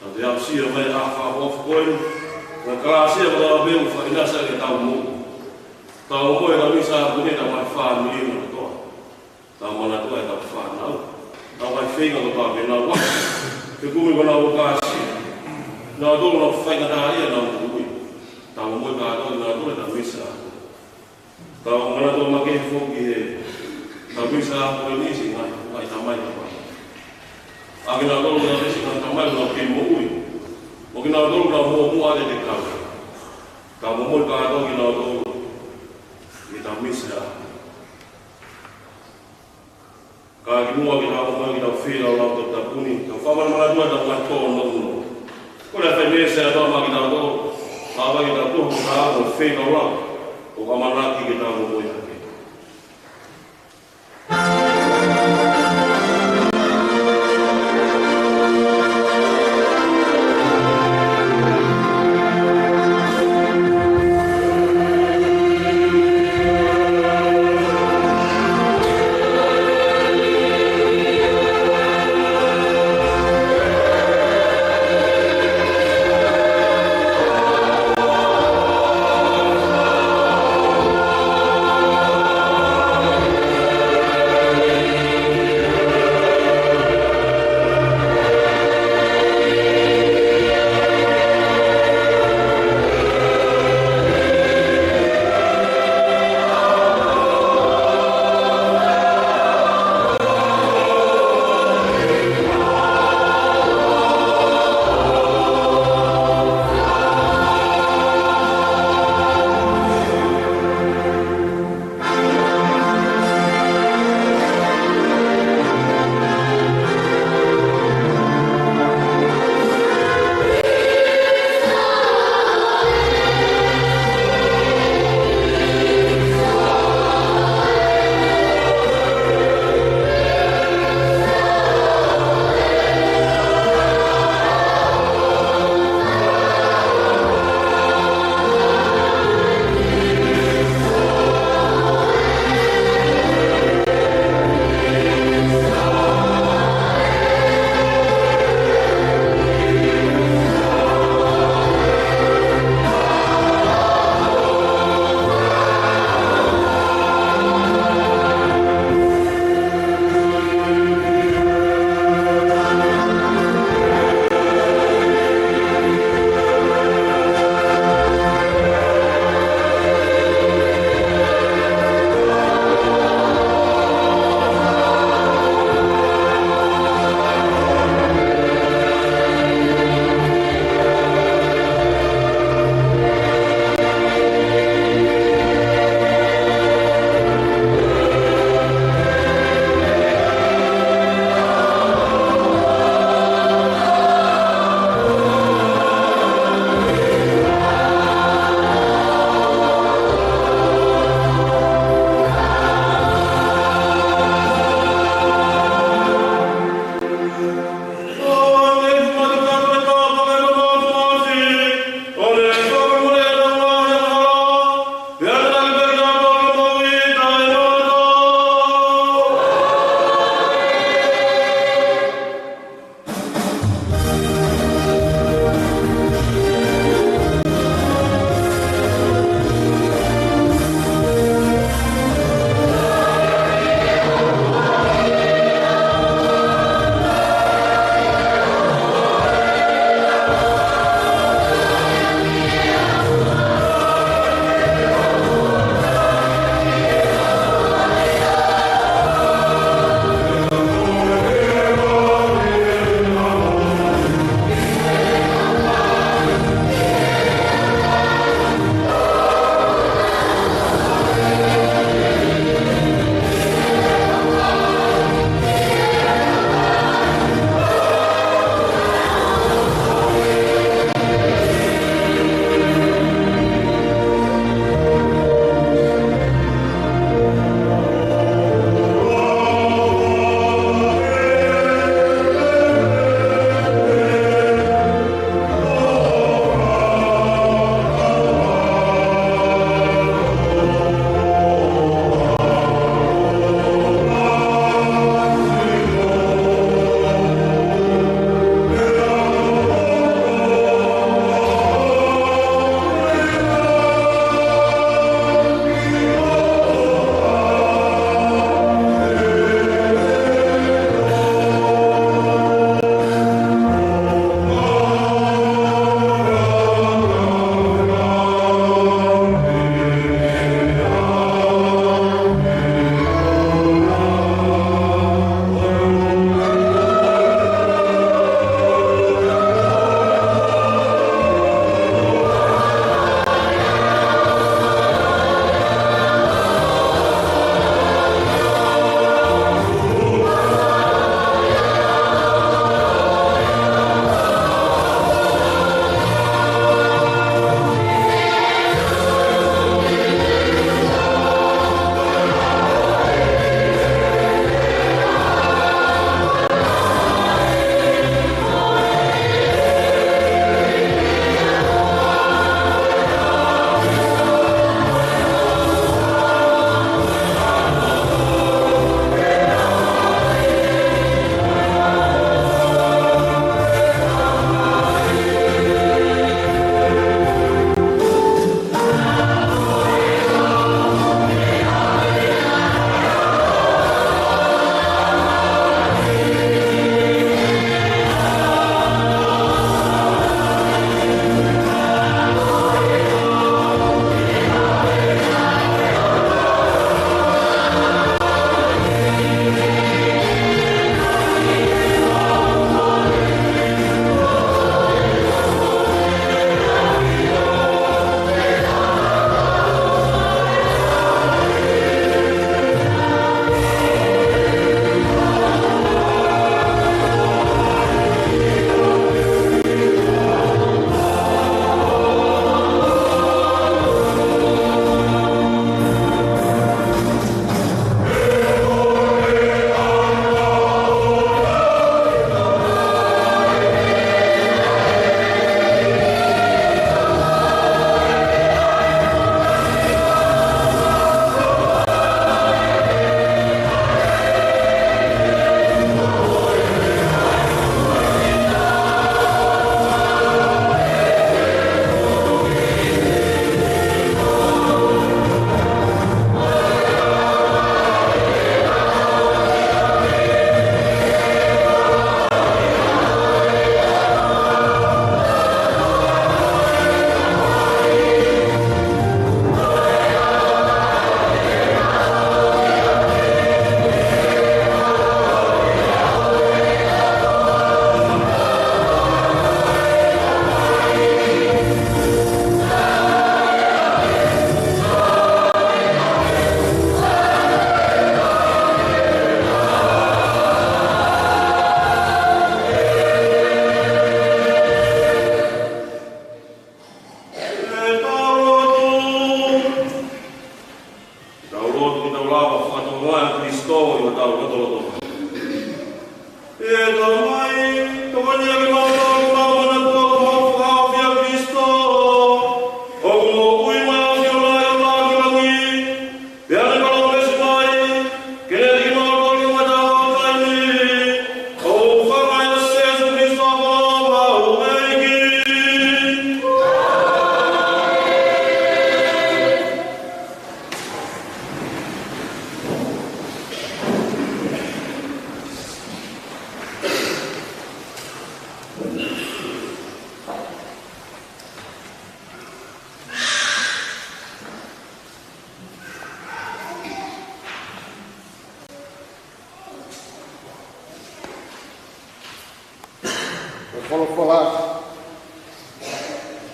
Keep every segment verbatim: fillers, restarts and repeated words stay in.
Tau te aʻusia mai ʻa e fakaʻofoʻofa ko eni, mo e kalāsia ko e ʻOtua pē ʻoku faʻa ʻinasi ʻaki ʻetau moʻui. Tau moʻui ʻi he misa ko eni, tau ngaahi fāmili kotoa. Tau manatuʻi ʻetau fānau. Tau ngaahi feinga kotoa pē, nau ʻalu. Ke kumi ko ʻenau kalāsia. Naʻa tau nau faingataʻaʻia ʻenau moʻui. Tau moʻui kātoa kinautolu ʻi he misa. Tau manatuʻi makehe foki ʻetau misa ko eni siʻi ngaahi, ngaahi tamai ko eni. ʻA kinautolu ʻoku nau ʻi ai siʻi ngaahi tamai ʻoku nau kei moʻui. Mo kinautolu ʻoku nau muʻomuʻa ʻi he kau. Tau moʻui kātoa kinautolu ʻi heʻetau misa. Ka kimuʻa ke tau ō mai ki heʻetau feilaulau toputapu ni, tau fakamanamanatu ʻetau ngaahi tōnounou. Kole ʻa e fai misa ʻa e ʻOtua maʻa kitautolu, ka ʻi heʻetau tōnounou mo e feilaulau, ʻoku ʻamanaki ke tau moʻui hake.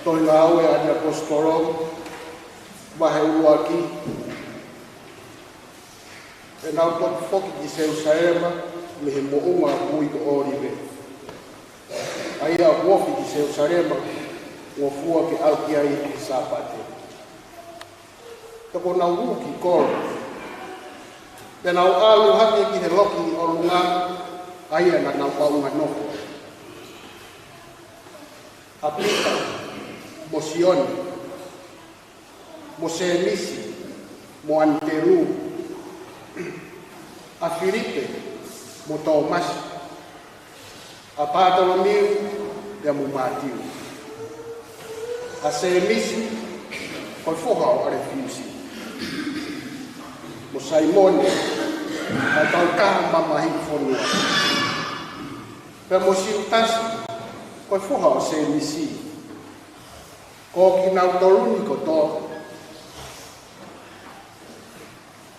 Tohi Ngāue ʻa e Kau ʻAposetolo, vahe ʻuluaki. Pea nau toki foki ki Selusalema mei he moʻunga Kui ko ʻŌlive, ʻa ia ʻoku ofi ki Selusalema, ngofua ke ʻalu ki ai he Sāpate. Pea kuo nau hū ki kolo, pea nau ʻalu hake ki he loki ʻolunga, ʻa ia naʻa nau ʻaunga nofo ai, ʻa Pita, mo Sione, mo Sēmisi, mo ʻAnitelū, ʻa Filipe, mo Tōmasi, ʻa Pātolomiu, pea mo Mātiu, ʻa Sēmisi, ko e foha ʻo ʻAlefiusi, mo Saimone, ʻa e taukaha mamahiʻi fonua, pea mo Siutasi, ko e foha ʻo Sēmisi, ko kinautolu ni kotoa,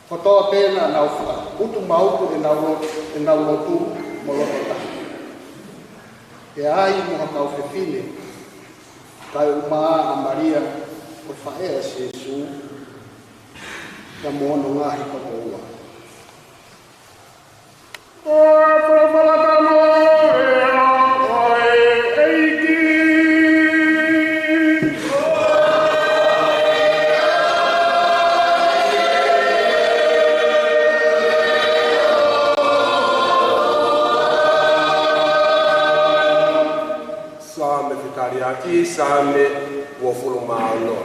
kotoa pē naʻa nau fakautuutu ʻenau lo-, ʻenau lotu mo loto taha, pea ai mo ha kau fefine, kae ʻumaʻā ʻa Malia, ko e faʻē ʻa Sīsū, pea mo hono ngaahi tokoua. Ko e folofola ʻa e ʻEiki. Saame fekaliʻaki, Saame uofulu mā ono.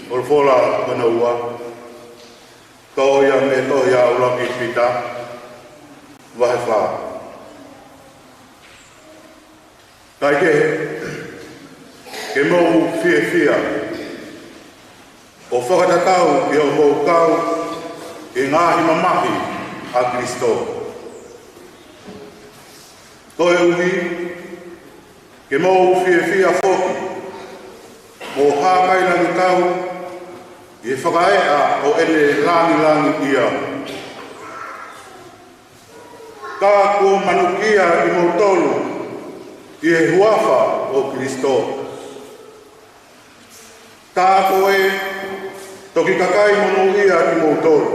Folofola hono ua, toʻo ia mei he tohi ʻa ʻUluaki Pita, vahe fā. Kaekehe, ke mou fiefia ʻo fakatatau ʻi hoʻomou kau ʻi he ngaahi mamahi ʻa Kalaisi. Koeʻuhi ke mou fiefia foki mo hākailangitau ʻi he fakaeʻa ʻo ʻene langilangiʻia. Ka kuo manukia kimoutolu ʻi he huafa ʻo Kalaisi. Tā ko e toki kakai monūʻia kimoutolu.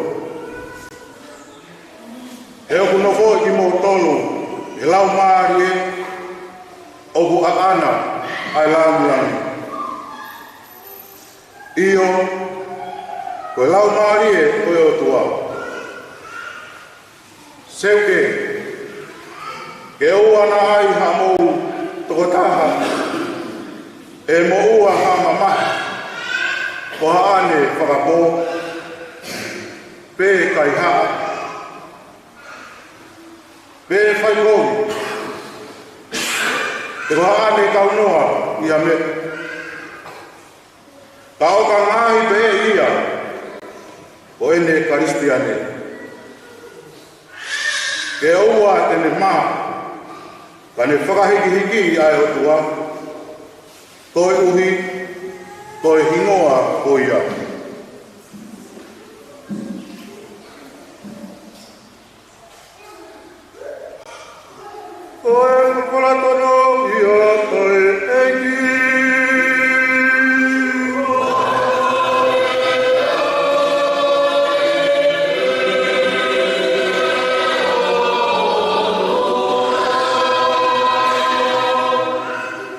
He ʻoku nofoʻi kimoutolu ʻe he Laumālie ʻoku ʻaʻana ʻa e langilangi. ʻIo, ko e Laumālie ʻo e ʻOtua. Seuke, ke ʻoua naʻa ai hamou tokotaha ʻe moʻua ha mamahi, ko haʻane fakapō, pe kaihaʻa, pe faikovi, pe ko haʻane kaunoa ia me. Ka ʻoka ngaahi pē ia ko ʻene Kalisitiane. Ke ʻoua te ne mā, ka ne fakahikihiki ʻa e ʻOtua, koeʻuhi ko e hingoa ko ia. Ko e folofola tonu ia ʻa e ʻEiki.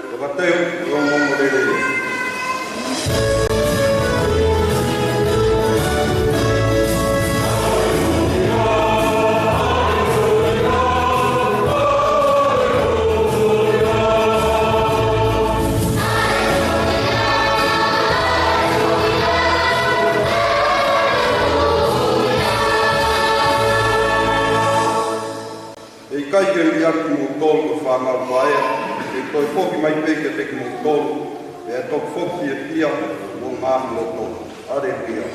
Fakatau ʻa e ongoongo lelei. ʻE ʻikai ke u liʻaki kimoutolu ko e fānau vaea, ke u toe foki mai pē kiate kimoutolu, pea toki foki fiefia homou ngaahi loto. ʻAleluia.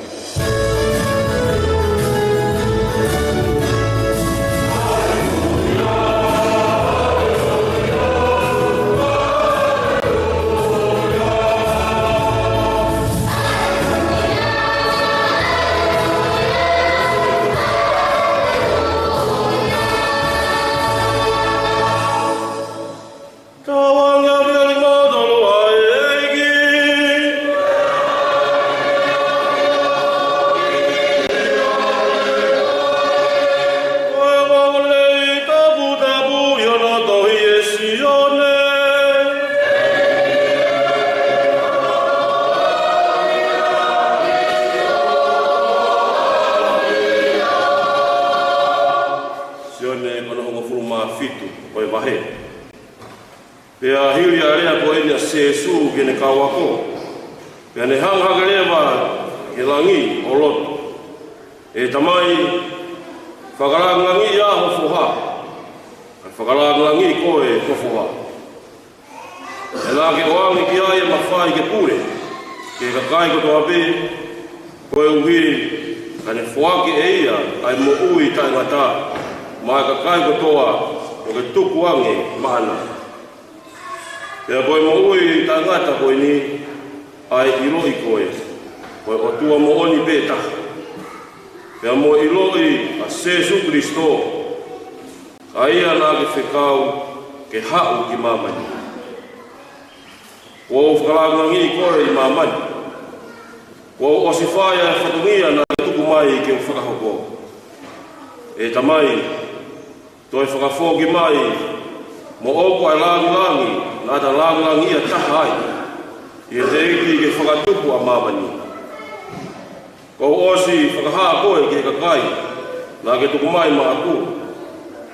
Tauange ʻa e ʻEiki. Ko e ongoongo lelei toputapu ʻi hono tohi ʻe Sione. Sione ko hono hongofulu mā fitu ʻo e vahe. Pea hili ʻa e lea ko eni ʻa Sīsū ki heʻene kau ako, pea ne hanga hake leva ki langi ʻo lotu, ʻE Tamai, fakalangilangiʻi ʻa ho foha, kae fakalangilangiʻi koe ho foha. Pea naʻa ke ʻoange ki ai ʻa e mafai ke pule ki he kakai kotoa pē, koeʻuhi ka ne foaki ʻe ia ʻa e moʻui taʻengata maʻa e kakai kotoa ʻoku ke tukuange maʻana. Pea ko e moʻui taʻengata ko eni, ʻa e ʻiloʻi koe ko e ʻOtua moʻoni pē taha, pea mo e ʻiloʻi ʻa Sīsū Kalaisi, ʻa ia naʻa ke fekau ke haʻu ki māmani. Kuo u fakalangilangiʻi koe ʻi māmani. Kuo u ʻosi fai ʻa e fatongia naʻa ke tuku mai ke u fakahoko. ʻE Tamai, toe fakafoki mai moʻoku ʻa e langilangi naʻa ta langilangiʻia taha ai ʻi he teʻeki ke fakatupu ʻa māmani. Kuo u ʻosi fakahā koe ki he kakai naʻa ke tuku mai maʻaku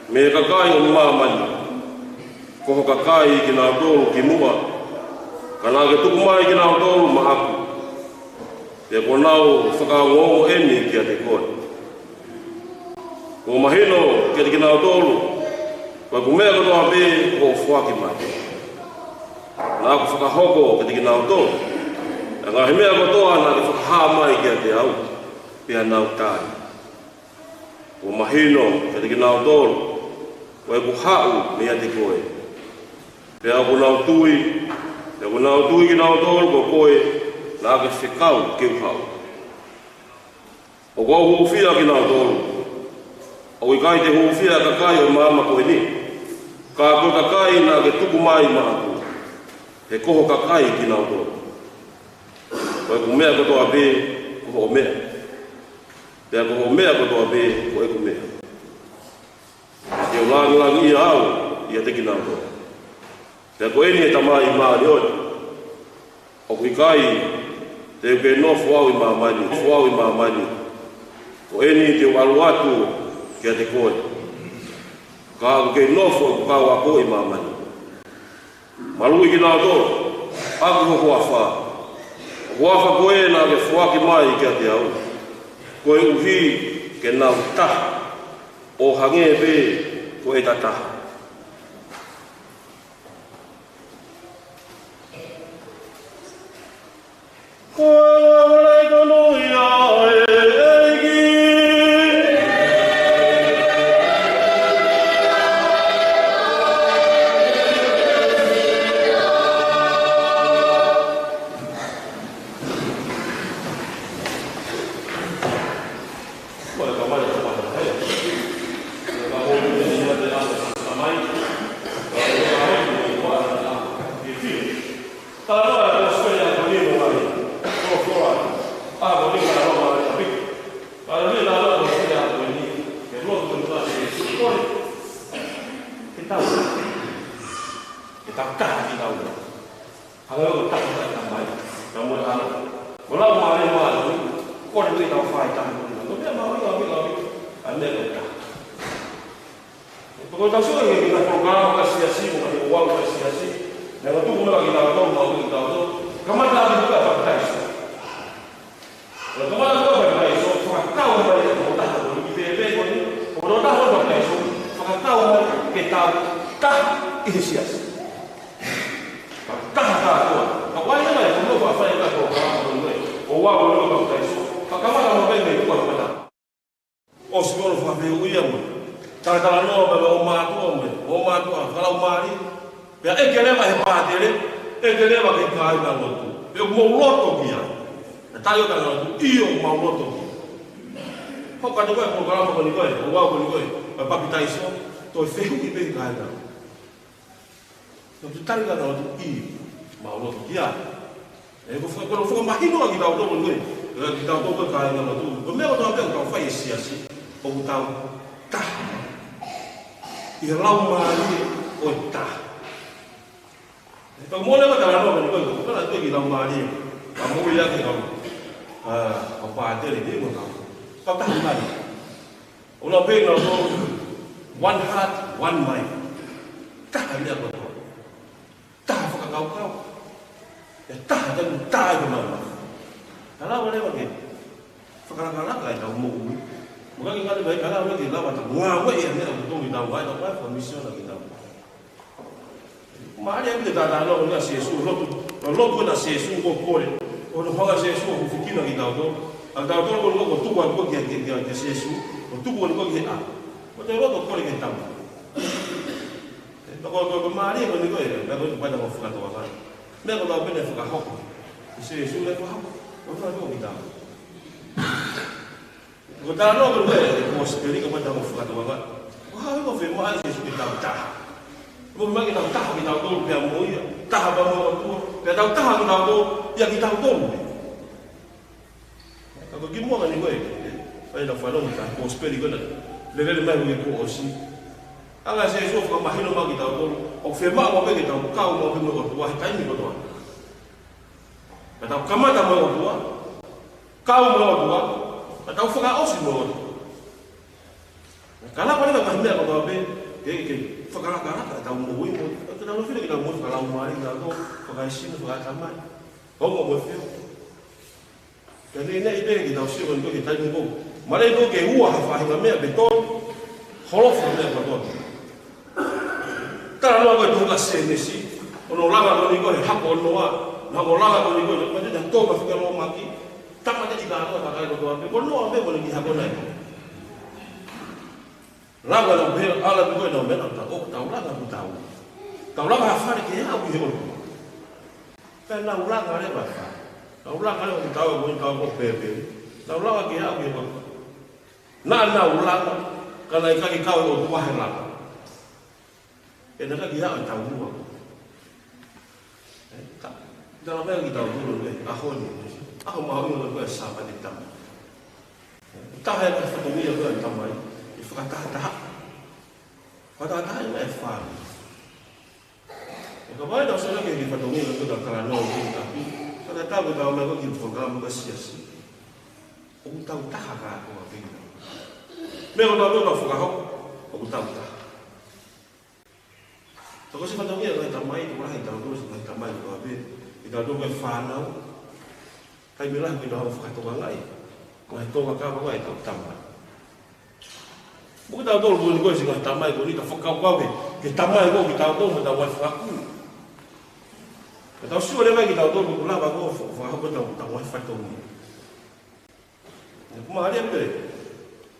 mei he kakai ʻo māmani. Ko ho kakai kinautolu kimuʻa, ka naʻa ke tuku mai kinautolu maʻaku. Pea kuo nau fakaongoongo eni kiate koe. Kuo mahino kiate kinautolu, ko ʻeku meʻa kotoa pē kuo u foaki mai. Naʻa ku fakahoko kiate kinautolu ʻa e ngaahi meʻa kotoa naʻa ke fakahā mai kiate au. Pea nau tali. Kuo mahino kiate kinautolu, ko ʻeku haʻu meiate koe. Pea ʻoku nau tui, pea ʻoku nau tui kinautolu ko koe naʻa ke fekau ke u haʻu. ʻOku ou hūfia kinautolu. ʻOku ʻikai te u hūfia ʻa e kakai ʻo e maama ko eni, ka ko e kakai naʻa ke tuku mai maʻaku. He ko ho kakai kinautolu. Ko ʻeku meʻa kotoa pē ko hoʻo meʻa. Pea ko hoʻo meʻa kotoa pē ko ʻeku meʻa. Te u lāngilangiʻia au ʻiate kinautolu. Pea ko eni, ʻe Tamai māʻoniʻoni, ʻoku ʻikai te u kei nofo au ʻi māmani, nofo au ʻi māmani. Ko eni te u ʻalu atu kiate koe. Ka ʻoku kei nofo ʻeku kau ako ʻi māmani. Maluʻi kinautolu ʻaki ho huafa, ho huafa ko ē naʻa ke foaki mai kiate au, koeʻuhi ke nau taha, ʻo hangē pē ko ʻeta taha. Ko e ʻofa lahi tonu ia ʻa e ʻEiki. Talanoa e kōsipeli ʻa Maʻake, ko e folofola ʻa Maʻake, ʻa Maʻake. Talanoa e kōsipeli ʻa Maʻake, ke lotu ke mutasi e sukoi. Ke tau, ke tau taha kinautolu. Hanga ʻo taha mai, taha mai, taha mai. Mo lau mālie mālie, ko e meʻa tau fai taha mai. Ko e meʻa mālie, mālie, mālie. ʻA e meʻa ko e taha. Pea ko e tau sio ki he ngaahi polokalama ʻa e siasi, mo e ngaahi ouau ʻa e siasi, naʻe tuku mai kiate kitautolu, mo kiate kitautolu, kamata ʻaki e papitaiso. Naʻe kamata ʻaki e papitaiso, fakakau mai e tokotaha ko eni, pea pea ko eni, ko e tokotaha ko eni papitaiso, fakakau mai ke tau taha ʻi he siasi. Taha kātoa. Ka ʻoku ʻi ai e meʻa ʻoku nau faʻa fai ʻaki e polokalama ko eni, ouau ʻo e papitaiso, ka kamata mai pē mei tuʻa kamata. ʻOsi ko ē ʻo fakafehuʻia mo talatalanoa mo e ʻomai ʻa e, mo e ʻomai ʻa e fakalaumālie. Pea ʻeke leva ʻe he pātele, ʻeke leva ki he kāingalotu, pe ʻoku mou loto ki ai? Naʻe tali ʻe he kāingalotu, ʻio, ʻoku mau loto ki ai. Hoko atu ko ē e polokalama ko eni ko ē, ouau ko eni ko ē, ʻo e papitaiso, toe fehuʻi pē ki he kāingalotu. Naʻe toe tali ʻe he kāingalotu, ʻio, mau loto ki ai. ʻE, ko e faka-, ko e fakamahino kiate kitautolu ko eni, kiate kitautolu ko e kāingalotu. Ko e meʻa kotoa pē ʻoku tau fai ʻi he siasi, ʻoku tau taha ʻi he laumālie ʻo e taha. ʻE, pea mole ma talanoa ko eni ko ē, ko e talanoa ko ē ki he laumālie. Ka mou ia ke kau, ʻa, ʻa e pātele ni mo kau. Kau taha mai. ʻO nau pehē nautolu, one heart, one mind. Taha meʻa kotoa. Taha fakakaukau. ʻE taha taimi taha ʻi he maama. Ka lava leva ke fakalakalaka ʻetau moʻui. Mo ka ki ngale vai ka lava ke lava ta ngāue ʻi he meʻa ʻoku totonu ke tau ngāue, tau ngāue fakamisiona ke tau. Mālie ʻaupito e talanoa ko eni ʻa Sīsū, lotu, lotu ʻa Sīsū ko e kole. ʻO ne hanga ʻe Sīsū ʻo huhuki kitautolu. ʻA kitautolu ko eni ko e tuku atu ko ē kia, kia, kia, kia Sīsū, ʻo tuku atu ko ē ki he ʻao. Ko e lotu kole ki he Tamai. ʻE, ko, ko, ko e mālie ko eni ko e, ko e, ko e, ko e, ko e fakatoanga. Meʻa ko ē naʻe pehē naʻe fakahoko ʻe Sīsū, naʻe fakahoko. Ko e fakahoko kiate kitautolu. Ko e talanoa ko eni ko e, ko e kōsipeli ko e meʻa ʻoku fakatoanga. Ko e hā e meʻa ʻoku fiemaʻu ʻe Sīsū ke tau taha? Ko e meʻa ke tau taha kitautolu pea mo ia, taha pea mo e ʻOtua, pea tau taha kitautolu, ʻia kitautolu. Ka ko e kimuʻa ko eni ko e, ʻa ia naʻa ku fanongo ki he kōsipeli ko ena, lele mai ʻi he kuo ʻosi. Hanga ʻe Sīsū ʻo fakamahino mai kiate kitautolu, ʻoku fiemaʻu maʻu pē ke tau kau maʻu pē mo e ʻOtua he taimi kotoa. Pea tau kamata mo e ʻOtua, kau mo e ʻOtua, pea tau fakaʻosi mo e ʻOtua. Ka lava leva e ngaahi meʻa kotoa pē ke, ke fakalakalaka ʻetau moʻui mo, ʻetau fili ke tau moʻui fakalaumālie, tau fakaesino, fakatamai. Kau mo e fio. Ka neʻineʻi pē ke tau sio ko eni ko e taimi ko ē. Mahalo ko e ua ha faʻahinga meʻa pe tolu. Holofa meʻa ko ē. Talanoa ko ē ʻi he tohi Sēnesi. Ko hono langa ko eni ko ē ʻe hako ʻo Noa. Naʻa mo langa ko eni ko ē. Mate na toka fuke lōmaki. Tama te tika ko e kakai kotoa pē. Ko Noa pē ko eni ki hako nai. Langa na pē, ʻalu ko ē na mena ta o tau langa ko tau. Tau langa ha fale ke aʻu ki he ʻOtua. Pea nau langa leva e fale. Nau langa leva ko tau ko eni tau ko pēpē. Nau langa ke aʻu ki he ʻOtua. Naʻa nau langa, ka naʻe ʻikai ke kau e ʻOtua he langa. ʻE naʻe ʻikai ke aʻu e taumuʻa. Ē, ta-, tala mai ki tautolu ē, ʻaho ni, ʻaho mahuʻinga ko ē ʻo e Sāpate Tamai. Taha e ngaahi fatongia ko ē ʻa e Tamai, ʻe fakatahataha. Fakatahataha ʻi he fānau. ʻO ka ʻai ʻetau sio ki he fatongia ko ē ʻoku talanoa ki ai ʻi ʻapi, ka tau ke tau mai ko ē ki he polokalama ʻa e siasi. ʻOku tau taha kātoa pē. Meʻa ko ē ʻoku tau fakahoko, ʻoku tau taha. Ka ko e siʻi fatongia ʻa e Tamai, tokolahi ʻetau tui siʻi ngaahi tamai kotoa pē, ʻetau tui ko e fānau, taimi lahi ʻoku tau fakatokangaʻi, ko e tokanga ko ē ʻetau tamai. Mo kitautolu ko eni ko e siʻi ngaahi tamai ko eni, tau fakakaukau ki he, ki he tamai ko ē kitautolu mo ʻetau ngaahi fakakū. Ka tau sio leva kitautolu ko e lava ko ē ʻo fa-, fakahoko ʻetau, ʻetau ngaahi fatongia. Ko e mālie pē.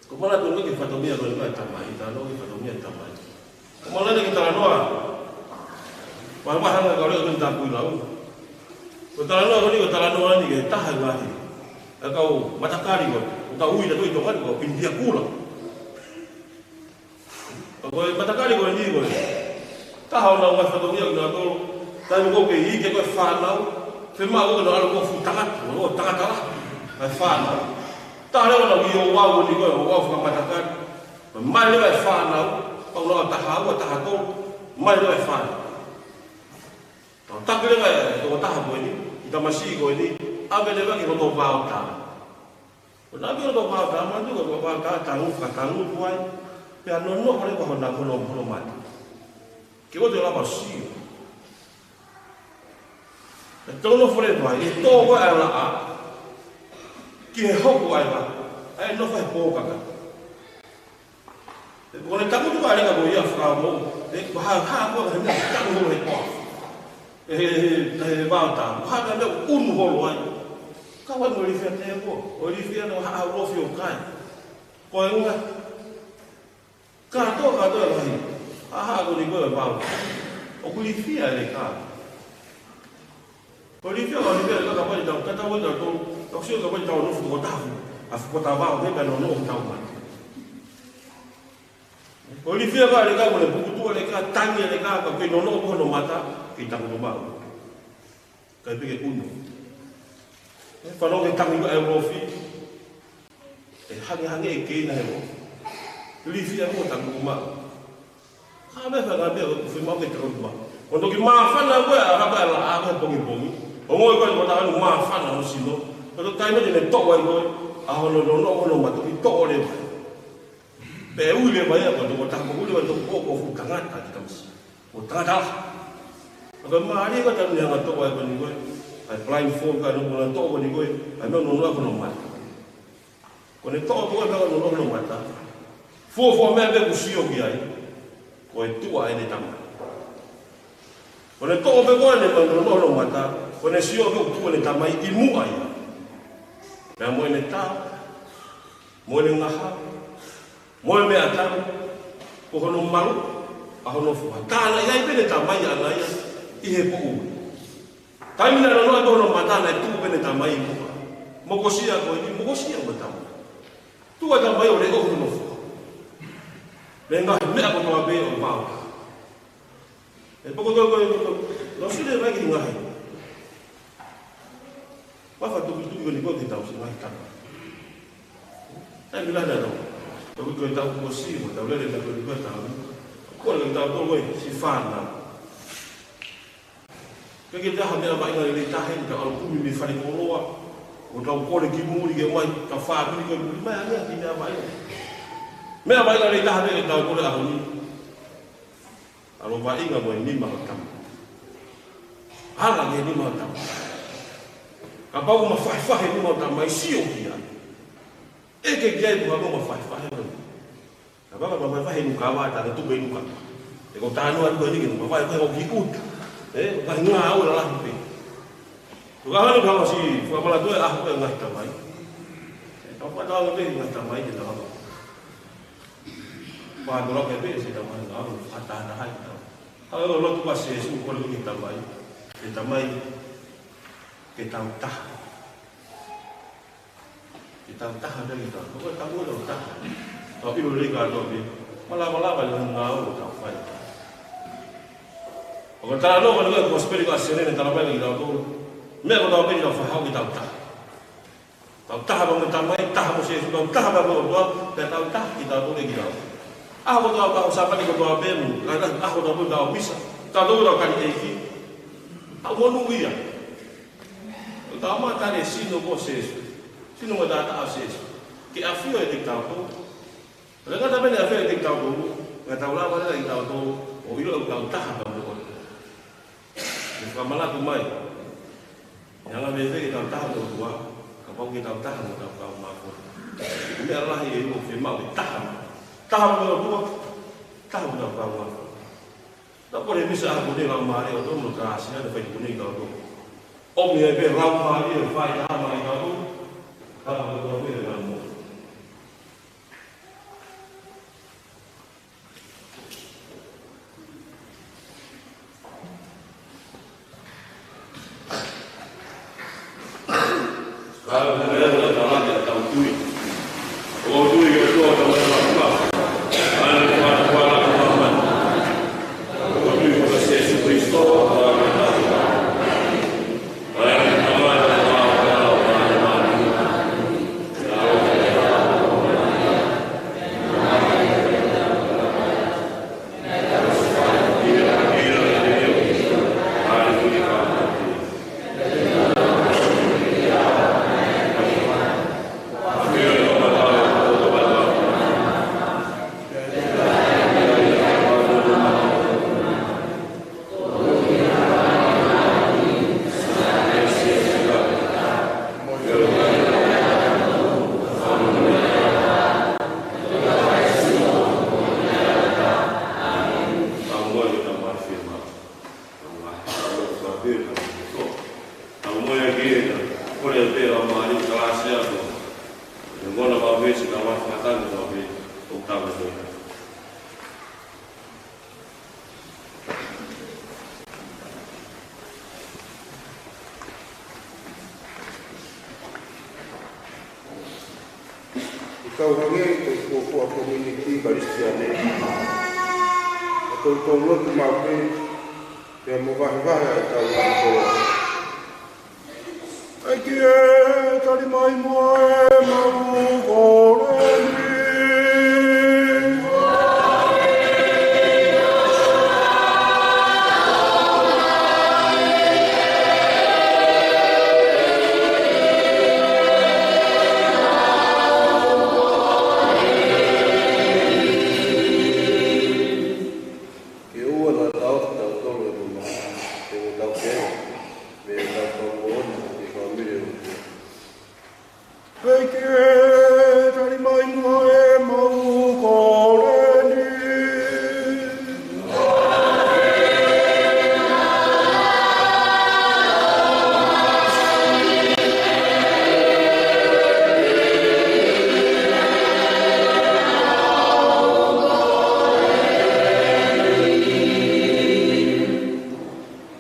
Ko e mālie tonu ki he fatongia ko eni ʻa e Tamai, talanoa ki he fatongia ʻa e Tamai. Ko e mālie ki he talanoa. Mahalo mahalo ka leo ko eni tāpui lau. Ko e talanoa ko eni, ko e talanoa ni ki he taha e ngaahi. ʻA e kau matakali ko ē, ʻoku tau ui ʻi Tonga ni ko e ʻInitia Kula. Ko e matakali ko eni ko e taha ʻo ʻenau ngaahi fatongia kinautolu. Taimi ko ē ʻoku kei ʻi ai ko ē fānau. Fiemaʻu ko ē ke nau ʻalu ko ē ʻo fuʻu tangata, ʻo tangata lahi. ʻA e fānau. Taha leva ʻenau ʻi ʻo ʻau ko eni ko e ʻo ʻau fakamatakali. Mai leva e fānau. Pau nau taha ua, taha tolu. Mai leva e fānau. Tau taki leva e tokotaha ko eni, ʻi tamasiʻi ko eni, ʻave leva ki loto vaotā. Ko ʻene ʻave ki loto vaotā, manatu ko e vaotā, tangutu, fakatangutu ai. Pea nonofo leva hono, hono, hono mata. Ke ʻoua te lava sio. Pea tau nofo leva ai, ʻe tō ko ē ʻa e laʻā. Ki he hoku ʻa e laʻā, ʻa e nofo he pōkaka. Ko ʻene tangutu ʻa e leka ko ia fakamoʻoni, ʻe, ko e hā, hā ko ē he meʻa tangutu he pō. ʻE, he, he, he vaotā, ko e hā ko ē meʻa ʻunu holo ai. Ka ʻoku ʻikai mo ilifia te ko, ʻo ilifia naʻa haʻu ʻo fio kai. Ko e ʻuhinga, kātoa, kātoa e lahi. Hā, hā ko eni ko e vaotā. ʻOku ilifia e leka. Ko e ilifia, ko e ilifia, ka kapau ʻe tau, ka tau ʻe tau, tau sio kapau ʻe tau nofo ko tafu, ʻa fuko tau vao, meʻa pea nono tau mata. Ko e ilifia ka leka, ko e pukutu ʻa e leka, tangi ʻa e leka, ka ke nono ko hono mata, ke tangutu maʻu. Ka ʻe peke ʻunu. ʻE fanongo ke tangi ko e ulofi. ʻE hangehangē ʻe keina he ulofi. Ilifia mo tangutu maʻu. Ka meʻa fanga meʻa ʻoku fiemaʻu ke tangutu maʻu. Ko e toki māfana ko ē, ʻa e hapa ʻa e laʻā ko ē pongipongi. ʻO ngoi ko ē ko e taha ʻoku māfana hono sino. Ko e toki taimi te ne toʻo ai ko ē, ʻa hono nono, hono mata, toki toʻo leva. Pea ui leva ia ko e tokotaha ko ē ʻoku ui leva ko e tokotaha ko ē fuʻu tangata ki tamasiʻi. Ko e tangata lahi. Ka ko e mālie ko e taimi ʻe hanga ʻo toʻo ai ko eni ko ē. ʻA e blindfold ka ʻe hanga ʻo toʻo ko eni ko ē. ʻA e meʻa ʻoku nonoʻo ai ko hono mata. Ko ʻene toʻo ko ē meʻa ʻoku nonoʻo hono mata. Fuofua meʻa pē ʻoku sio ki ai. Ko e tuʻa ʻene tamai. Ko ʻene toʻo pē ko ē ʻene meʻa ʻoku nonoʻo hono mata. Ko ʻene sio pē ʻoku tuʻa ʻene tamai ʻi muʻa ia. Pea mo ʻene tā. Mo ʻene ngaha. Mo e meʻatau, ko hono malu, ʻa hono foha. Tā naʻe ʻi ai pē ʻene tamai ʻaʻana ia, ʻi he poʻuli. Taimi naʻe nonoʻo ai pē hono mata naʻe tuʻu pē ʻene tamai ʻi muʻa. Mokosia ko eni, mokosia ko e tamai. Tuʻu e tamai ʻo leʻo hono foha. Mei he ngaahi meʻa kotoa pē ʻo e vaotā. ʻE poko tau ko e, ko e, tau sio leva ki he ngaahi. Mafatukituki ko eni ko ē ke tau siʻi ngaahi tama. Taimi lahi naʻa tau. Tau ko e tau kuo siʻi mo tau lele tau ko eni ko e tau. Ko e tau tau ko e siʻi fānau. Ke ke taha meʻa vaʻinga lelei taha eni tau ʻalu kumi mei fale koloa. ʻO tau kole ki muli ke mai tau fāmili ko e muli mai ange ki meʻa vaʻinga. Meʻa vaʻinga lelei taha pē ke tau kole ʻaho ni. ʻAlu vaʻinga mo e nima ʻo e tama. Ala ki he nima ʻo e tama. Kapau ʻoku ma fahefahe numa ʻo tamai, sio ki ai. ʻEke ki ai, ʻoku ma fahefahe numa. Kapau ʻoku ma fahefahe numa ka vā, tā ka tupe numa. ʻE ko tā noa numa ni ke numa, fahefahe ʻo ki ʻuta. ʻE, ʻo ka ngā au la lahi pē. Ko ka hanu ka masi, fakamanatu ʻe ʻaho ko e ngaahi tamai. ʻE, ka fakamanatu ʻe ngaahi tamai ke tau. Pātolo ke pē, se tamai ngā au, fakatahataha ai tau. Hau lotu ʻa Sīsū ko e ngaahi tamai. ʻE tamai, ke tau taha. Ke tau taha pē kitautolu. Ko e tau taha. Tau ʻilo lelei kātoa pē. Malava lava e ngāue ʻoku tau fai. ʻOku tala noa ko e kosipeli ko Selene tala mai kitautolu. Meʻa ko tau pē kitautolu fakahau ke tau taha. Tau taha pē mo e tamai, taha mo Sīsū, tau taha pē mo e ʻOtua, pea tau taha kitautolu kitautolu. ʻAho ko tau kau Sāpate ko tau pē mo, ka tau, ʻaho ko tau pē tau misa, tau tau tau kani ʻeiki. Tau monūʻia. Tau ma tane sino ko Sīsū. Sino mo e taʻataʻa ʻo Sīsū. Ke ʻafio ʻiate kitautolu. Lea ngata pē ʻene ʻafio ʻiate kitautolu. Ka tau lava lea kitautolu. ʻO ʻilo ʻoku tau taha pē mo e ʻOtua. Ke fakamanatu mai. ʻE anga fēfē ke tau taha mo e ʻOtua. Kapau ke tau taha mo e tau kau māfo. Ko e meʻa lahi ʻe ʻilo ke mau ke taha. Taha mo e ʻOtua. Taha mo e tau kau māfo. Tau kole misa ʻa e kole Laumālie ʻo e ʻOtua mo e kalāsia ʻoku fai kitautolu. ʻOmi ai pē Laumālie ʻo fai taha mai kitautolu. Taha mo e ʻOtua pē ʻe mau mo. ʻI kau hangē ko e fuofua komiunitī Kalisitiane, ʻe tau tau lotu maʻu pē, pea mo vahevahe ʻa e tau ngaahi koloa. ʻEiki ē, tali mai muʻa ʻemau kole ni. Ke ʻoua naʻa tau ʻofa kitautolu ʻe he mamahi, pe ko ʻetau feohi, pe ko ʻetau fakamoʻoni ki he fāmili ʻo e ʻOtua. ʻEiki ē, tali mai muʻa ʻemau kole ni.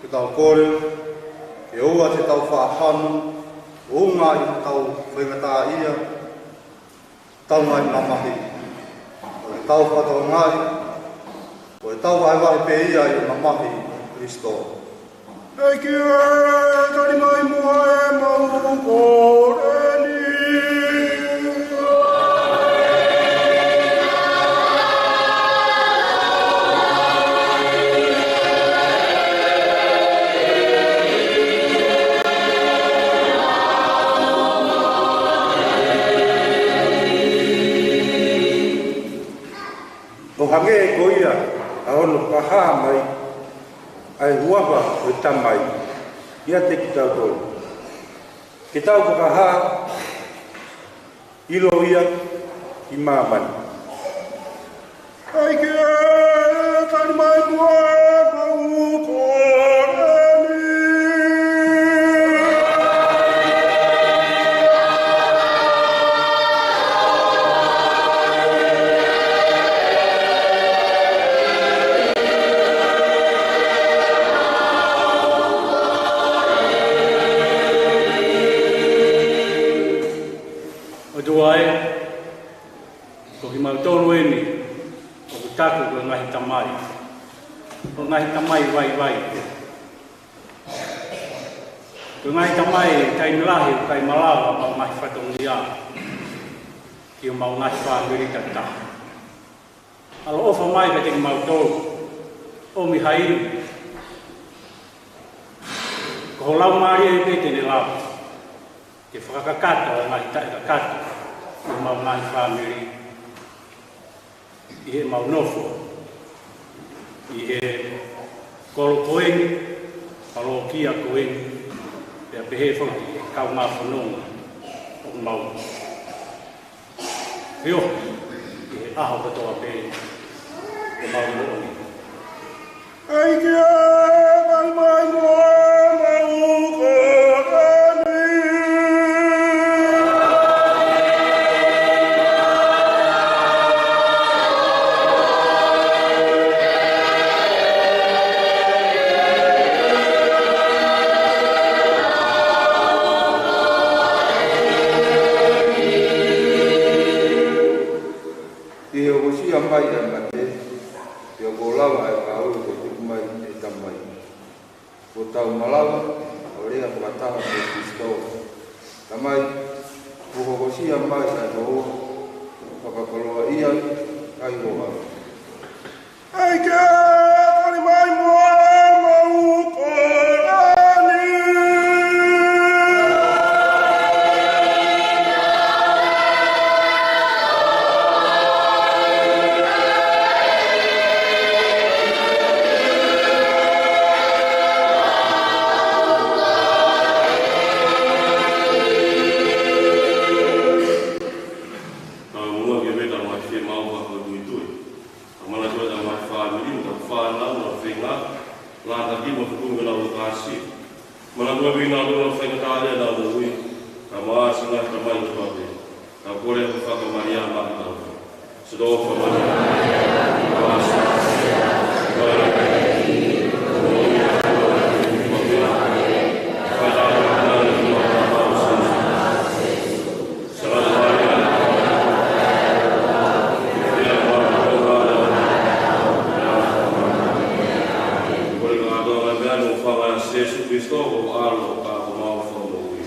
Ke tau kole, ke ʻoua te tau faʻa hanu, ʻo ngaahi tau faingataʻaʻia, tau ngaahi mamahi. Ko e tau fakatokangaʻi, ko e tau vahevahe pē ia ʻi he mamahi ʻo Kalaisi. ʻEiki ē, tali mai muʻa ʻemau kole ni. ʻO hangē ko ia ʻa hono fakahā mai ʻa e huafa ʻo e Tamai ʻiate kitautolu. Ke tau fakahā, ʻilo ia ʻi māmani. ʻEiki ē, tali mai muʻa ʻemau kole ni. ʻOtua ē, ko kimautolu eni ʻoku taku ko e ngaahi tamai. Ko e ngaahi tamai vaivai. Ko e ngaahi tamai taimi lahi ʻoku ʻikai malava ʻemau ngaahi fatongia ki homau ngaahi fāmili taki taha. ʻAloʻofa mai kiate kimautolu, ʻomi ha ivi. Ko ho Laumālie pē te ne lava ke fakakakato ʻa e ngaahi taʻekakato ʻi homau ngaahi fāmili, ʻi heʻemau nofo ʻi he kolo ko eni, palokia ko eni, pea pehē foki ki he kaungā fononga ʻoku mau feohi ʻi he ʻaho kotoa pē ʻo ʻemau moʻui. ʻEiki ē, tali mai muʻa ʻemau kole ni. ʻI he hokosia mai ʻa e mate, pea kuo lava ʻa e ngāue kuo tuku mai ʻe he Tamai, kuo tau malava ʻo lea fakataha mo Kalaisi. Tamai, kuo hokosia mai ʻa e houa, fakakoloaʻia ʻa e houa. ʻEiki ē, tali mai muʻa ʻemau kole ni. Tau muʻa ke meta mai fiemaʻu fakamuitui. Tau manatuʻi ʻetau ngaahi fāmili, ʻetau fānau, ʻetau feinga, lātaki mo e fekumi ke nau ʻi he kāsi. Manatuʻi pē ʻenau faingataʻaʻia ʻenau moʻui, kae ʻumaʻā siʻi ngaahi tamai kotoa pē. Tau kole ho fakamālō maʻa kitautolu. Siʻoto fakamālō. Ko e kātoa ngaahi meʻa ni ʻoku fai ʻia Sīsū Kalaisi ko ho ʻAlo, ka ko homau Fakamoʻui.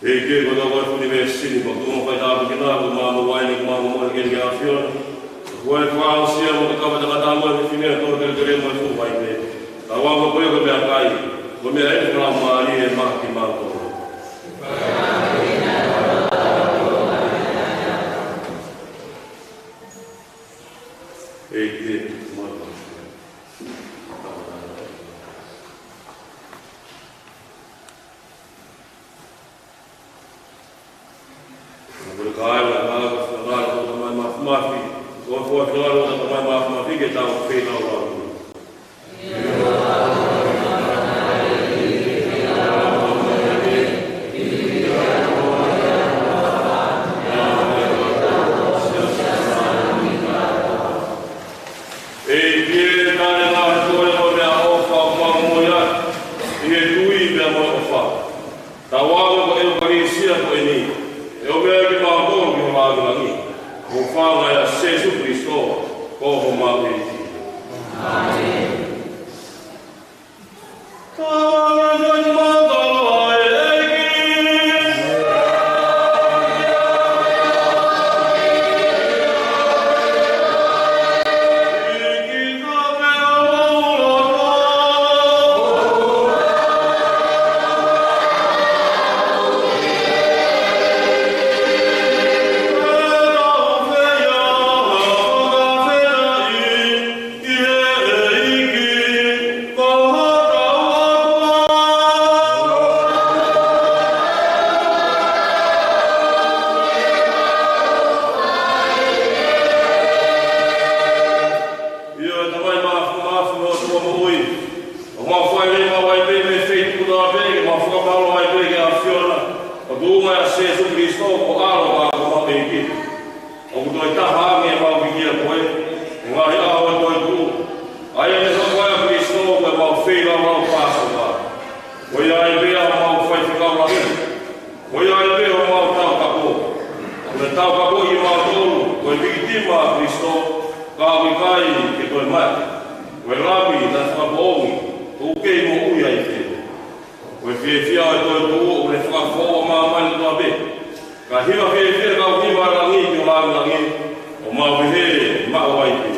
ʻEiki, ko e ʻOtua ʻo e ʻunivēsi ni, ko e tuʻunga fai tāpuekina, ko e maama ʻo e uaine, ko e maama ʻo e moʻui ʻi he ʻEiki ʻa e ʻAfiona. Ko e fakaʻosi mo e kau fakatātā mo e fefine, ʻa e toʻu kelekele mo e fuʻu vaipe. Tauange ko ia ko e meʻakai, ko e meʻa ʻeni ko e laumālie ʻe maʻa kimautolu. ʻEiki, mo e Ko e kāinga, ko e kāinga, ko e Tamai Māfimafi. Ko e foaki ʻa e Tamai Māfimafi ke tau feilaulau. ʻEiki, tali mai kiate koe ʻa e meʻaʻofa ʻoku mau moʻui ai, ʻi he tui pea mo e ʻofa. Tauange ko e ʻEukalesia ko eni, ʻe ʻomi ai kimautolu ki ho langilangi. Ko e huafa ʻo Sēsū Kalaisi, ko homau ʻEiki. ʻĒmeni. Tauange kimautolu ʻe he ʻEiki. ʻIo, ʻe Tamai Māfimafi, ʻOtua moʻui. ʻOku mau fai leva ʻa e vaipe mei he feituʻu kotoa pē, ke mau fakamālō ai pē ki he ʻAfiona. Ko e tuʻunga ʻo Sēsū Kalaisi ko e ʻAlo pea ko homau ʻEiki. ʻOku toe taha ange ʻemau vikia koe, ʻi he ngaahi ʻaho ʻo e toetuʻu. ʻA ia ne hoko ai ʻa Kalaisi ko ʻemau feilaulau Pāsova. Ko ia ai pē ʻa homau faifekau lahi. Ko ia ai pē homau taukapo. ʻOku ne taukapoʻi kimautolu, ko e vikitima ʻa Kalaisi, ka ʻoku ʻikai ke toe mate. Ko e Lami naʻe fakapoongi, ʻoku kei moʻui ai pē. Ko e fiefia ʻo e toetuʻu, ʻoku ne fakafoʻou ʻa māmani kotoa pē. Ka hiva fiefia e kau hiva ʻa langi ki ho langilangi, ʻo mau pehē, maʻu ai pē.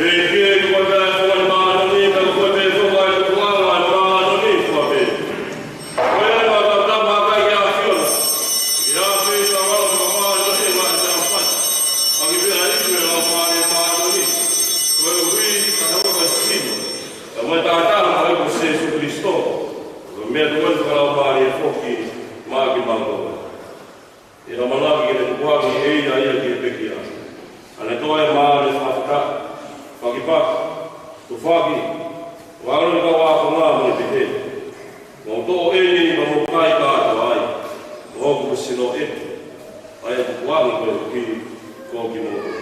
ʻEiki, ko e meʻa ʻoku māʻoniʻoni, pea ko e meʻa ʻoku ʻai ʻoku ʻaonga ʻa e māʻoniʻoni kotoa pē. Ko ia ʻoku mau tapa ʻaki ʻa e ʻAfiona. ʻI he ʻapi ʻo e tauʻolunga māʻoniʻoni ʻoku mau tapa ʻaki. ʻAki pē ʻa e ʻEiki mo e Laumālie Māʻoniʻoni. Koeʻuhi kae ʻoua ke sino. Ka mo e taʻataʻa ʻo e ʻEiki ko Sēsū Kalaisi. Ko e meʻa ʻoku ʻomi fakalaumālie foki. Toe mālie fakafetaʻi, fakipaki, tufaki, ʻo e ʻaho ni kau ākonga mo e pehē. Mou toʻo eni pea mou kai kātoa ai, ko hoku sino ʻeni, ʻa ia ʻoku tukuange koeʻuhi ko kimoutolu.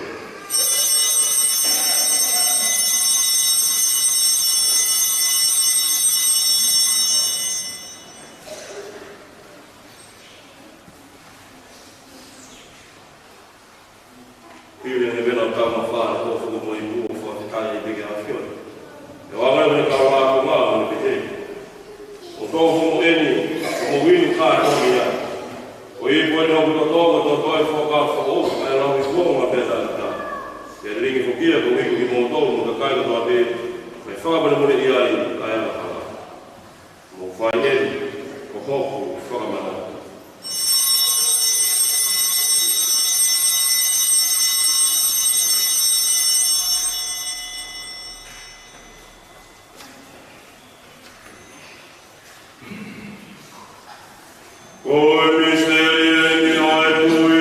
Pili ʻene vena ʻo taumafā ʻo fuʻu mo ipu ʻo fakafetaʻi pē ki he ʻAfiona. ʻE ʻoange ʻe he kau ākonga mo ne pehē. Mou toʻo eni, ʻo mou inu kātoa ia. Ko e ipu ʻeni ʻo hoku toto, ko e toto ʻa e fuakava foʻou, ʻa ia ʻe lau ʻi he kuonga pē ʻo e taʻengata. ʻE lilingi foki ia koeʻuhi ko kimoutolu mo e kakai kotoa pē, ʻe fakamolemoleʻi ai ʻa e angahala. Mou fai eni ko hoku fakamanatu. Ko e misiteli eni ʻo e tui.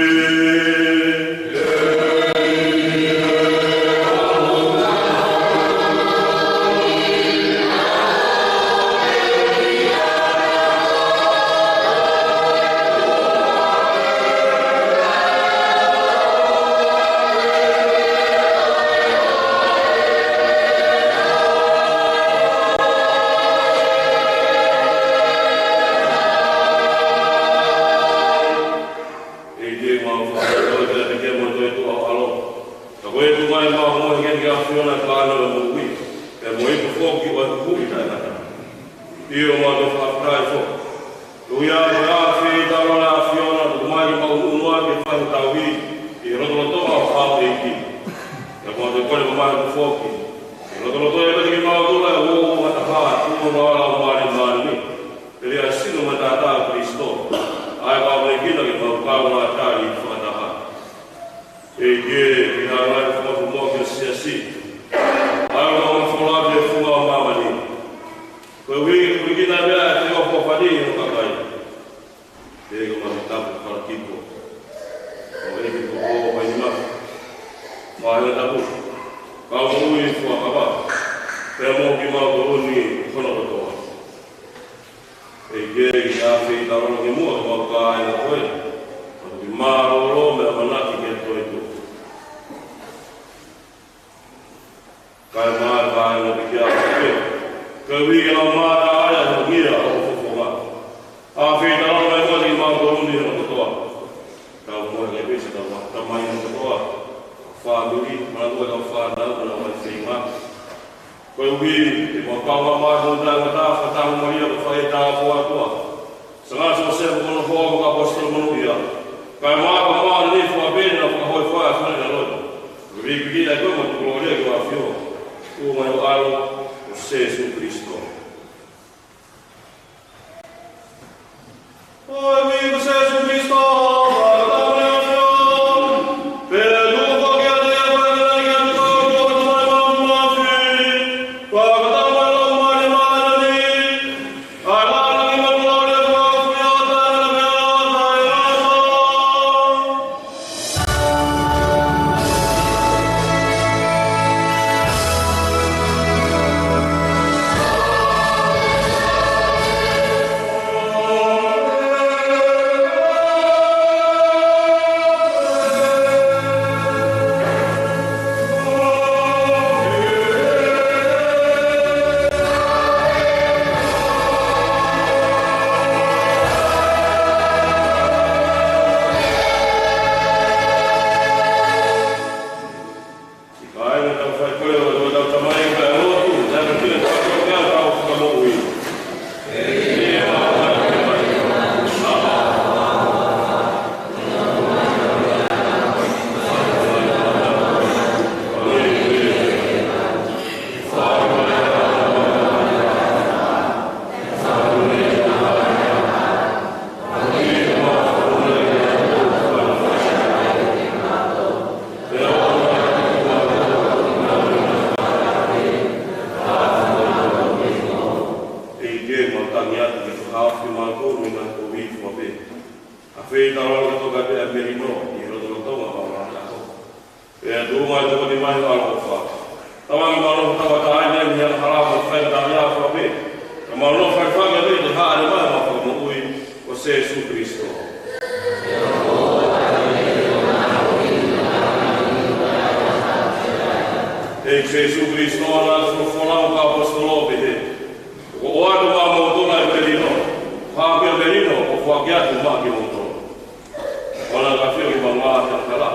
ʻEiki, mau fakatauange pē ke mo e toetuʻu ʻa ho ʻAlo. Ka ko e tuʻu mai mau mo e hiki ki he ʻAfiona ʻa e kāinga ʻo e moʻui, pea mo e ipu foki ʻo e huhuʻi taʻengata. ʻIo, mau fakafetaʻi foki. Ko ia ko e afe ʻi he tau ʻa e ʻAfiona, tuku mai ke mau ʻunu ʻaki e faʻahinga tauhi ʻi he lotolotonga ʻo ho ʻEiki. Pea mau toe kole mai foki ke lotolotonga ʻiate kimautolu ʻa e uouangataha ʻo e Laumālie Māʻoniʻoni. Pea ʻi he sino mo e taʻataʻa ʻo Kalaisi, ʻa ia ʻoku mau ʻamanekina ke mau kaungā tali fakataha. ʻEiki, ke hanga ʻe he fakamoʻui ʻo e siasi, ʻa ia ʻoku mau folofola ki he funga ʻo māmani, koeʻuhi ke hiki mai ʻa e feʻofoʻofani ʻo e kakai. ʻEiki, ko e Maʻa Tapu, Falekipo, ʻo e ʻEiki ko e Paini Mafi, Faʻē Tapu, Kau Moʻui Fuakava, pea mo kimautolu ni hono kotoa. ʻEiki, ʻi he afe ʻi he tau ʻi muʻa, mau kāinga koe, mau ki mālōlō mo e ʻamanaki ke toetuʻu. Kae ʻumaʻā e kāinga ʻoku ʻikai ke ʻi ai ha pē, koeʻuhi ke nau mamata ai ʻa e ngeia ʻo ho fofonga. Afe ʻi he tau ʻi muʻa kimautolu ni hono kotoa. Kau mo e lepesi kau tamai hono kotoa. Fāmili, mālō e kau fānau, mālō e feinga. Koeʻuhi ke mau kaungā mai mo e taʻengata, fakataha mo Malia ko e faʻē tāpuaki. Sanga Siosefa ko hono hoa mo e kau ʻaposetolo monūʻia. Kae ʻumaʻā ko e māʻoniʻoni fua pē naʻa fakahōifua ʻe he ʻAfiona ʻi he ʻaho ni. Ko e vīkiviki ʻa koe mo e kolōlia ki ho ʻAfio. ʻUhinga ʻi ho ʻAlo ko Sīsū Kalaisi. Pea tuʻunga ʻi he tokoni mai ʻa e ʻaloʻofa. Tauange mālō ʻo tauʻatāina ʻi he angahala mo e faingataʻaʻia ʻo e fakamoʻui. Ka mālō fai fanga pē te haʻele mai ʻa e Fakamoʻui ko Sīsū Kalaisi. ʻE Sīsū Kalaisi, naʻa ke folofola ki he ʻaposetolo ʻo pehē: Kuo u ʻoatu maʻamoutolu ʻa e melino, ko e melino kuo u foaki atu maʻa kimoutolu. ʻOua naʻa ke ʻafio ki he maʻumaʻu ʻo e angahala,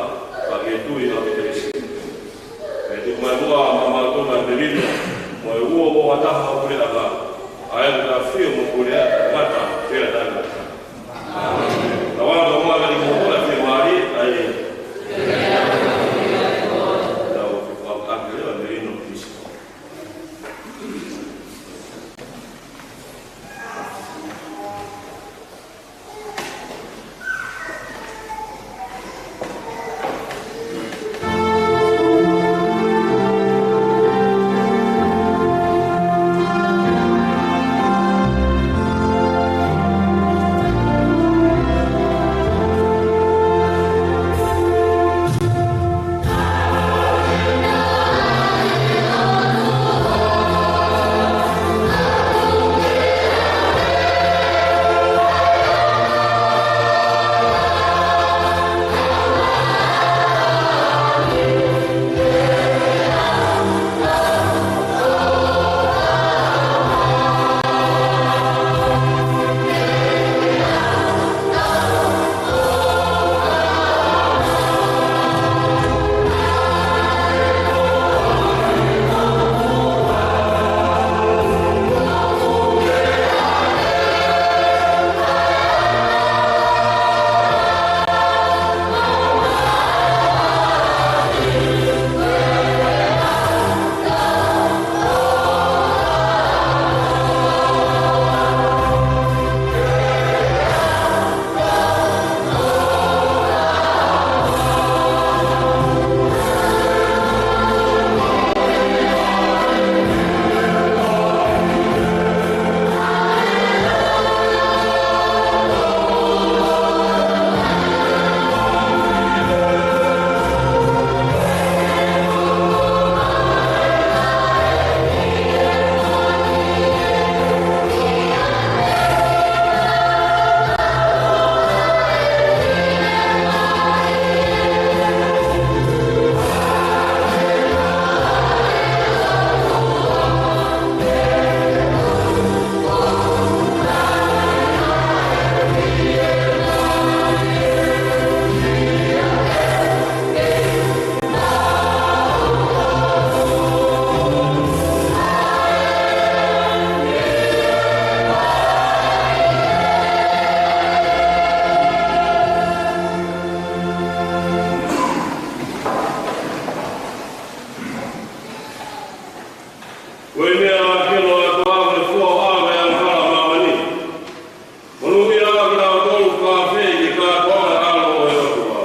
ka ke tui ʻa Kalaisi. Pea tuku mai muʻa maʻamautolu ʻa e melino, mo e uouangataha ʻo e puleʻanga, ʻa ia ʻoku ʻafio mo puleʻi ʻo taʻengata pea taʻengata. Tauange muʻa kiate kimoutolu ʻa e fiemālie, ʻa ia ʻoku fakaʻamu ʻaki leva ʻa e melino ʻo Kalaisi. Ko e meʻa ke ʻilo ʻa e ʻOtua, ko e fua ʻo e angahala ʻo māmani. Monūʻia ʻa kinautolu ʻoku fakaafeʻi ki he kātoanga ʻo e ʻAlo ʻo e ʻOtua.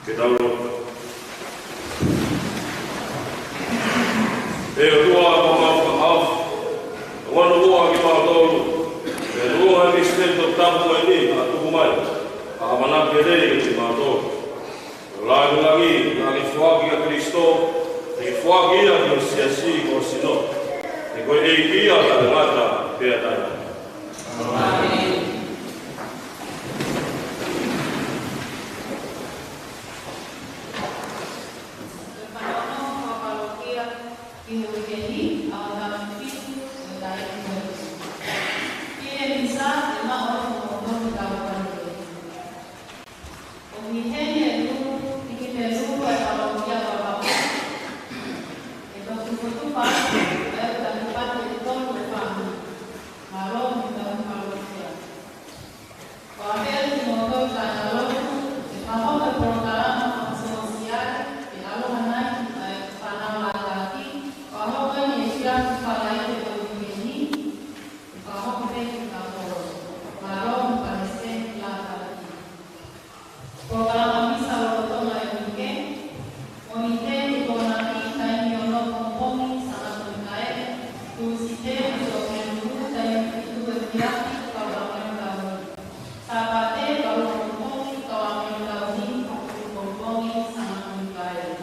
Ke tau lotu. ʻE ʻOtua ko homau Fakahaofi, ʻoua naʻa ʻoua kimautolu, ʻe ʻOtua, he misiteli toputapu ko eni ʻa e tuku mai, ʻa e ʻamanaki lelei kiate kimautolu. Ko e lāngilangi naʻa ke foaki kia Kalaisi, ʻe ke foaki ia ki ho siasi ko ho sino. He ko e ʻEiki ia ʻo taʻengata pea taʻengata. ʻĒmeni. Ko e fanongo fakapalokia ki he uike ni, ʻa e ʻaho taha fitu ʻo e taʻu ko eni. Pili e misa, ʻe maʻu ʻe hoʻomou tauhi ʻa e uike ni. ʻOku ʻi heni e lū, ʻi heni e lū ʻo e palokia Vavaʻu. ʻE fakatufotufa atu ʻa e ʻū taki pate ʻe tolu ʻo e fāmili. Mālō hoʻomou tauhi palokia. Ko e pehē ni mo tau kātaki lotu, ʻe fakahoko e polokalama fakasōsiale, ʻe ʻaloha nai ʻa e fānau Lātaki, fakahoko eni ʻi he efiafi Falaite ʻo e uike ni, ʻe fakahoko pē ki he kolo. Mālō mo Palesiteni Lātaki. Polokalama misa lolotonga e uike, Mōnite ki he Tokonaki, taimi ono pongipongi, Sangata Mikaele. Tūsite mo Siʻoke Lulu, taimi fitu efiafi, Kauange Tauni. Sāpate, valu pongipongi, Kauange Tauni, hongofulu pongipongi, Sangata Mikaele.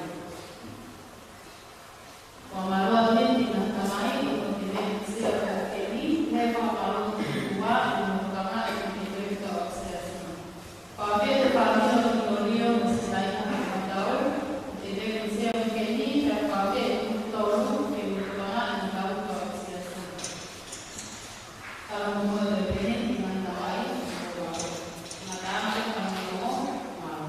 Fakamālō atu ki he ngaahi tamai, ʻoku mou tui ʻoku sio atu ki he uike ni, he fakamālō ki he ʻOtua, ʻi hono tokangaʻi ʻo e uike ni ki he Siasi. Fakafetaʻi ki he fāmili ʻo Lolio mo Sinaina Makautau, ʻi he uike ni, pea fakafetaʻi ki he tolu, ki he tokangaʻi ʻo e Siasi. Tau mou tui pē ki he ngaahi tamai, ʻoku mou tui. Ngata atu e fakamālō, mālō.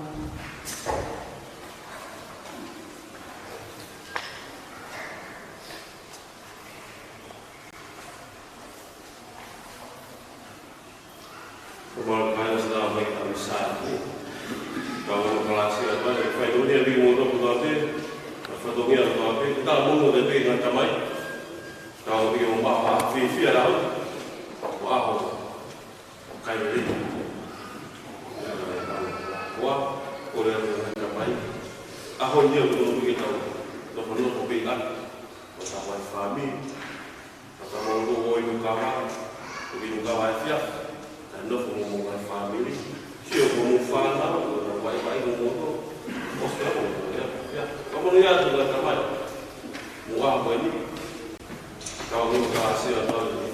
Ko e mālō kae ʻosi ʻa e misa ni. Tau ʻofa ʻa e ʻOtua, ʻe fai ʻa e ʻuhinga ʻo e moʻui kotoa pē, ʻa e fatongia kotoa pē, tau mou tui pē ki he ngaahi tamai. Tau ʻofa ʻo maʻu ha fiefia lau, ʻo ʻaho, ʻo kai lelei. Ko e ʻuhinga ʻo e ngaahi tamai. ʻAho ni ʻoku totonu ke tau, tau nofo pē ʻi ʻapi, ʻo tau ʻi he fāmili. Ka tau ʻoku ʻi ʻInukava, ʻoku ʻi ʻInukava he efiafi, ka nofo mo hoʻomou ngaahi fāmili, sio ki hoʻomou fānau, ʻo tau vaivai mo moutolu, ʻosi pē hoʻomou ngaahi efiafi. Ka mou ʻi ai ʻa e ngaahi tamai, mou ʻaho ko eni, tau mou ka sio atu,